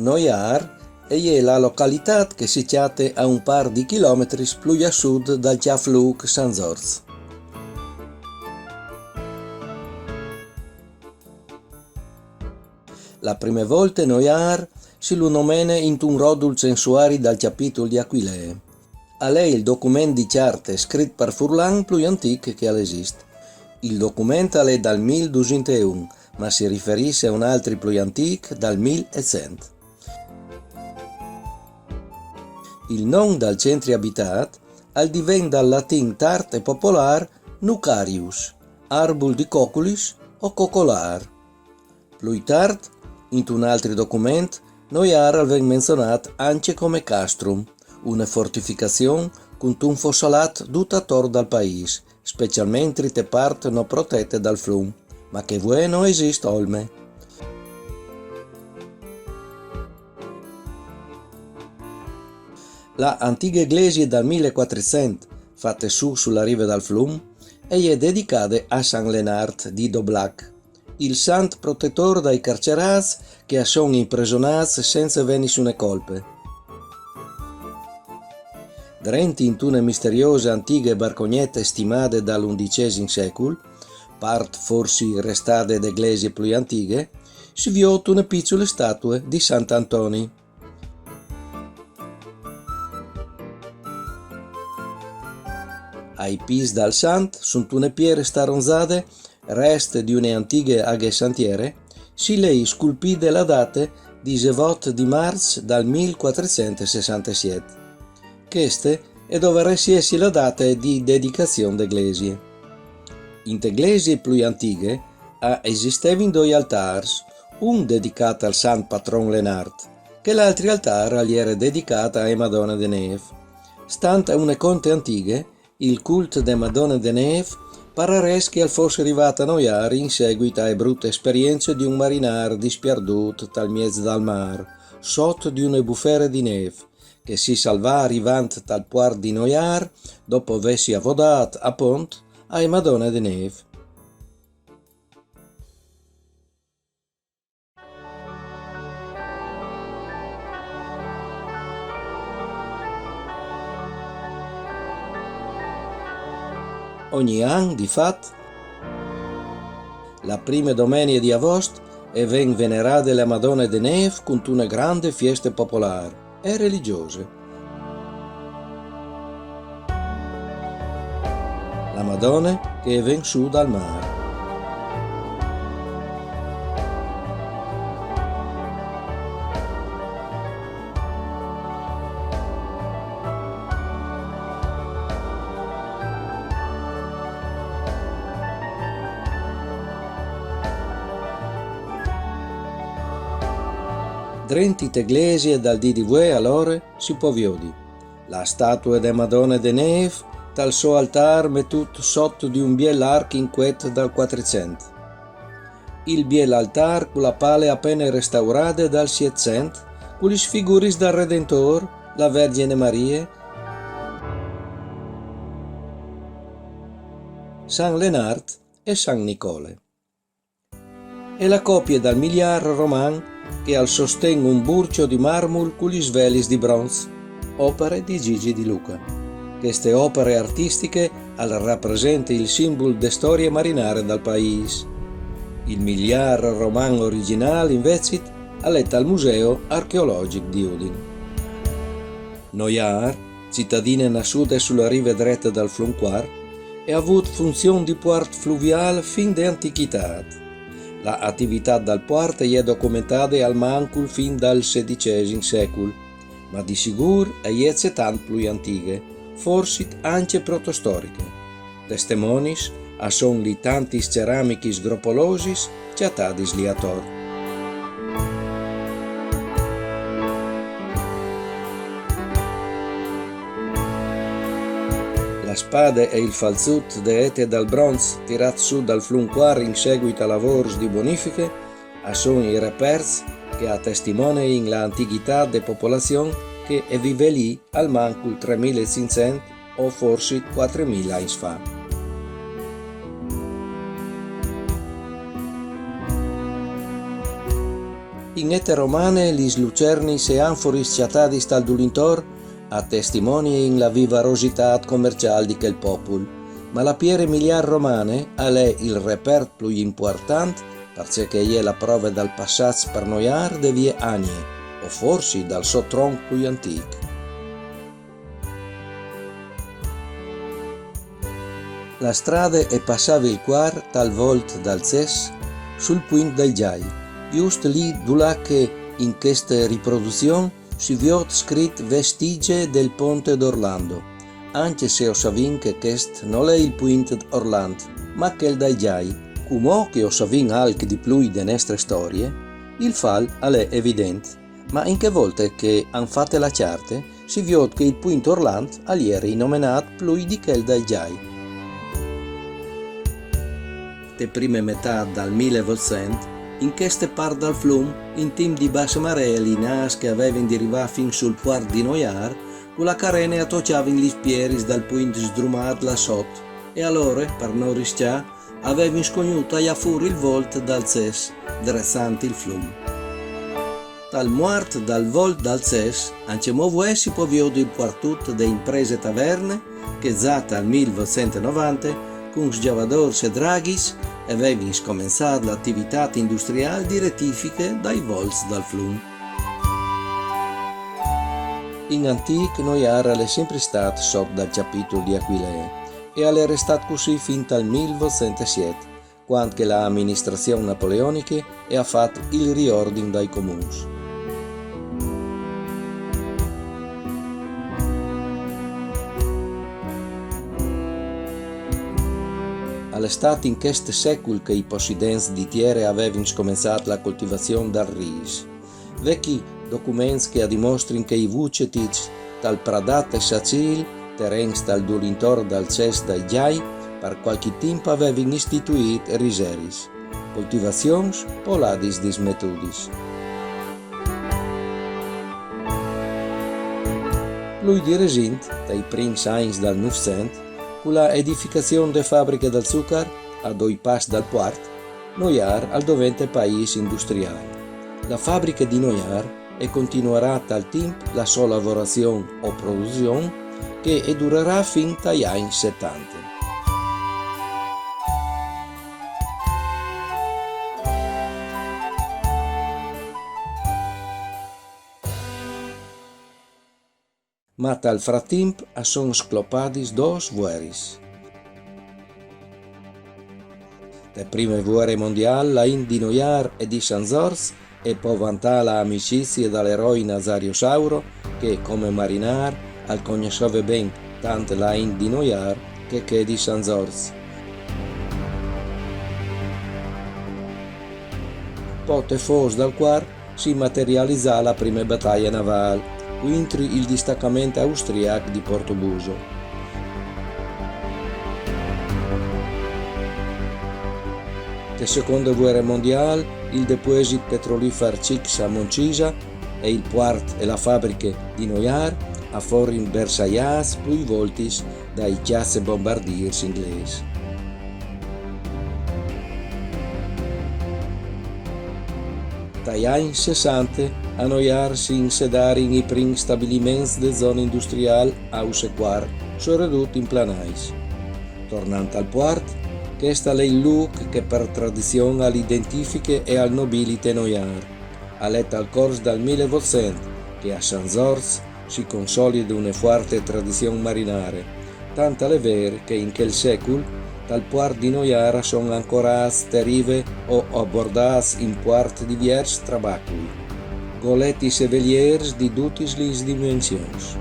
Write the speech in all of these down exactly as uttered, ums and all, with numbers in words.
Noiâr e je la localitât che si cjate a un pâr di chilometris plui a sud dal cjâf lûc San Zorç. La prime volte Noiâr si lu nomene intun rodul censuari dal cjapitul di Aquilee. Al è il document di cjarte scrit par furlan plui antîc che al esist. Il document al è dal mil dusinte e un, ma si riferìs a un altri plui antîc dal mil e cent. Il non dal centri abitât al diven dal latin tart e popolâr nucarius, arbul di coculis o cocolâr. Plui tart, intun altri document, Noiâr al ven menzonât ancje come castrum, une fortificazion cuntun fossalât dut ator dal paîs, specialmentri te part no protete dal flum, ma che vuê no esist olme. La antighe glesie dal mil e cuatricent, fate sù su la rive dal flum, e je dedicade a San Lenart di Doblac, il sant protetôr dai carcerâts che a son impresonâts cence vê nissune colpe. Drenti intune misteriose antighe barcognete stimade dal undicesim secul, part forsi restade de glesie plui antighe, si viôt une piçule statue di Sant Antoni. Ai pîts dal sant, suntune piere staronzade, rest di une antighe aghesantiere, si lei sculpide la date disevot di març dal mil cuatricent e sessantesiet. Cheste e dovarès jessi la date di dedicazion de glesie. Inte glesie plui antighe a esistevin doi altârs, un dedicât al sant patron Lenart, che l'altri altâr al jere dedicât ae Madone de Nêf. Stant une conte antighe, il cult de Madone de Nêf pararès che al fos rivât a Noiâr in seguit ae brute esperience di un marinâr dispierdût tal mieç dal mâr, sot di une bufere di nêf, che si salvà rivant tal puart di Noiâr, dopo vêsi avodât a pont ae Madone de Nêf. Ogni an, di fat, la prime domenie di avost e ven venerade la Madone de Nêf cuntune grande fieste popolâr e religjose. La Madone che e ven sù dal mâr. Drenti te glesie dal dì di vuê, alore, si pò viodi la statue de Madone de Nêf tal so altâr metût sot di un biel arc incuet dal Cuatricent. il biel altar cu la pale apene restaurade dal Sietcent, cu lis figuris dal Redentôr, la Vergjine Marie, San Lenart e San Nicole. E la copie dal miliar roman che al sosten un burcio di marmul cu lis velis di bronz, opere di Gigi Di Luca. Cheste opere artistiche al rapresente il simbul de storie marinare dal paîs. Il miliar roman origjinâl, invezit, al è tal Museu archeologjic di Udin. Noiâr, citadine nassude su la rive drete dal flum Cuar, e à vût funzion di puart fluviâl fin de antichitât. La ativitât dal puart e je documentade almancul fin dal sedicjesim secul, ma di sigûr e je cetant plui antighe, forsit ancje protostoriche. Testemonis a son lis tantis ceramichis gropolosis cjatadis li ator. La spade e il falzut de ete dal bronz tirât sù dal flum Cuar in seguit a lavôrs di bonifiche a son i reperts che a testimonein la antichitât de popolazion che e vive li almancul tremil e cinccent o forsit cuatremil agns fa. In ete romane lis lucernis e anforis cjatadis tal dulintor a testimonein la vivarositât comerciâl di chel popul, ma la piere miliar romane al è il repert plui impuartant, parcè che e je la prove dal passaç par Noiâr de vie Anie, o forsit dal so tronc plui antîc. La strade e passave il Cuar tal volt dal Ces, sul puint dal Gjai, just li dulà che in cheste riproduzion si viôt scrit vestît dal ponte d'Orlando, ancje se o savìn che chest nol è il puint Orland, ma chel dal Gjai. Cumò che o savìn alc di plui de nestre storie, il fal al è evident, ma in chê volte che a àn fate la cjarte, si viôt che il puint Orland al jere nomenât plui di chel dal Gjai. Te prime metât dal mil e votcent, in cheste part dal flum, in timp di basse maree, lis nâfs che a vevin di rivâ fin sul puart di Noiâr, cu la carene a tocjavin lis pieris dal puint sdrumât là sot, e alore, par no riscjâ, a vevin scognût taiâ fûr il volt dal Ces, dreçant il flum. Tal muart dal volt dal Ces, ancjemò vuê si pò viodi il puartut de imprese Taverne, che za tal mil votcent e novante, cuns gjavadôrs e draghis, a vevin scomençât la ativitât industriâl di retifiche dai volts dal flum. In antîc Noiâr al è simpri stât sot dal cjapitul di Aquilee, e al è restât cussì fin tal mil votcent e siet, cuant che la aministrazion napoleoniche e à fat il riordin dai comuns. Al è stât in chest secul che i possidents di tiere a vevin scomençât la coltivazion dal rîs. Vecjis documents che a dimostrin che i vucetiçs tal Pradat e Sacîl, terens tal dulintor dal Ces dal Gjai, par cualchi timp a vevin istituît riseris, coltivazions po ladis dismetudis. Plui di resint, tai prins agns dal Nûfcent, cu la edificazion de fabriche dal zucar, a doi pas dal puart, Noiâr al dovente paîs industriâl. La fabriche di Noiâr e continuarà tal timp la sô lavorazion o produzion che e durarà fin tai agns setante. Ma tal fratimp a son sclopadis dôs vueris. Te prime vuere mondiâl, la int di Noiâr e di San Zorç e pò vantâ la amicizie dal eroi Nazario Sauro, che, come marinâr, al cognosseve ben tant la int di Noiâr che chê di San Zorç. Po te fôs dal Cuar si materializà la prime bataie navâl, cuintri il distacament austriac di Portobuso. Te seconde vuere mondiâl, il depuesit petrolifar cjic a Moncisa e il puart e la fabriche di Noiâr a forin bersaiâts plui voltis dai cjace bombardîrs inglês. Tai agns sessante a Noiâr si insedarin i prins stabiliments de zone industriâl Ausse Cuar, soredut in planais. Tornant al puart, chest al è il lûc che par tradizion al identifiche e al nobilite Noiâr. Al è tal cors dal mil e votcent che a San Zorç si consolide une fuarte tradizion marinare, tant al è vêr che in chel secul tal puart di Noiâr a son ancorâts te rive o abordâts in puart diviers trabacui. Goletis e veliers di dutis lis dimensions.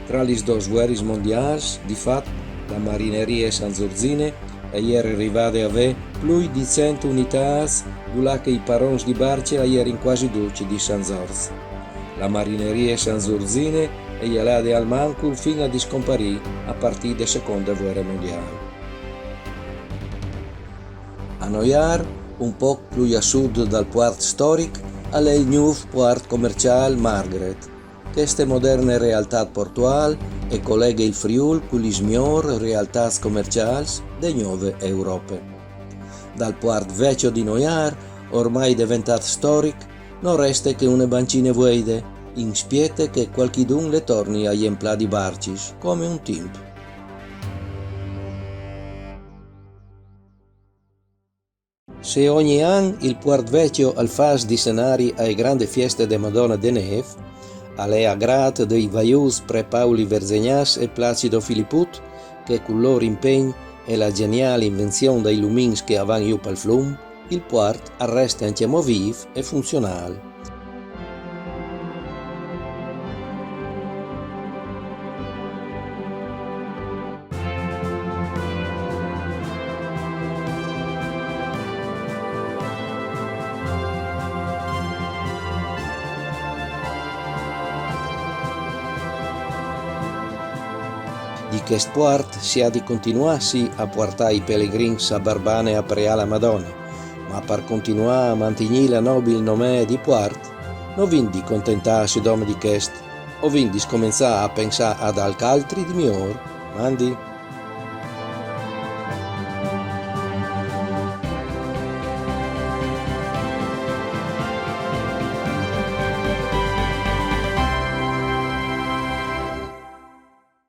Tra lis dôs vueris mondiâls, di fat, la marinerie sanzorzine e jere rivade a vê plui di cent unitâts, dulà che i parons di barcje a jerin cuasi ducj di San Zorç. La marinerie sanzorzine e je lade al mancul fin a discomparî a partî de seconde vuere mondiâl. A Noiâr, un pôc plui a sud dal puart storic, al è il gnûf puart comerciâl Margaret. Cheste moderne realtât portuâl e coleghe il Friûl cu lis miôr realtâts comerciâls de gnove Europe. Dal puart vecjo di Noiâr, ormai deventât storic, no reste che une bancjine vueide, in spiete che cualchidun le torni a jemplâ di barcjis, come un timp. Se ogni an il Puart Vecjo al fâs di scenari ae grande fieste de Madone de Nêf, al è a grât dai vaiûts pre Pauli Verzegnàs e Placido Filiput che cul lôr impegn e la gjeniâl invenzion dai lumins che a van jù pal flum, il puart al reste ancjemò vîf e funzionâl. Di chest puart si à di continuâsi a puartâ i pelegrins a Barbane a preâ la Madone, ma par continuâ a mantignî la nobil nomee di puart, no vin di contentâsi dome di chest, o vin di scomençâ a pensâ ad alc altri di miôr. Mandi.